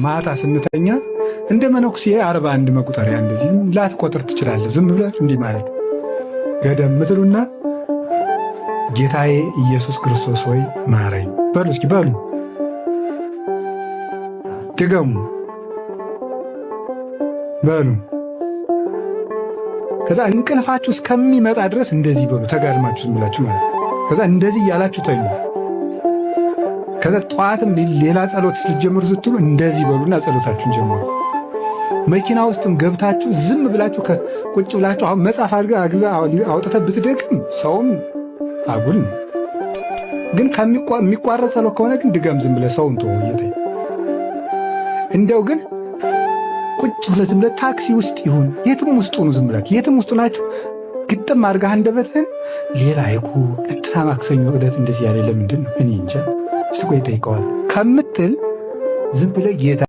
ማታ ስንተኛ እንደ መነኩሴ 41 መቁጠሪያ እንደዚህ ላትቆጥር ትችላለህ። ዝም ብለህ እንዲህ ማለት ገደም ትሉና ጌታዬ ኢየሱስ ክርስቶስ ሆይ ማረኝ በሉ። እስኪ በሉ፣ ድገሙ፣ በሉ። ከዛ እንቅልፋችሁ እስከሚመጣ ድረስ እንደዚህ በሉ፣ ተጋድማችሁ ዝም ብላችሁ ማለት። ከዛ እንደዚህ እያላችሁ ተኙ። ከዛ ጠዋትም ሌላ ጸሎት ስትጀምሩ ስትሉ እንደዚህ በሉና ጸሎታችሁን ጀምሩ። መኪና ውስጥም ገብታችሁ ዝም ብላችሁ ቁጭ ብላችሁ አሁን መጽሐፍ አድርገህ አውጥተህ ብትደግም ሰውም አጉል ነው። ግን ከሚቋረጥ ጸሎት ከሆነ ግን ድገም፣ ዝም ብለህ ሰውን ተወው። እንደው ግን ቁጭ ብለህ ዝም ብለህ ታክሲ ውስጥ ይሁን የትም ውስጥ ሁኑ፣ ዝም ብላችሁ የትም ውስጥ ናችሁ ግጥም አድርገህ አንደበትህን ሌላ አይኩ እንትና ማክሰኞ ዕለት እንደዚህ ያለ ለምንድን ነው? እኔ እንጃ፣ እስቲ ቆይ እጠይቀዋለሁ ከምትል ዝም ብለህ ጌታ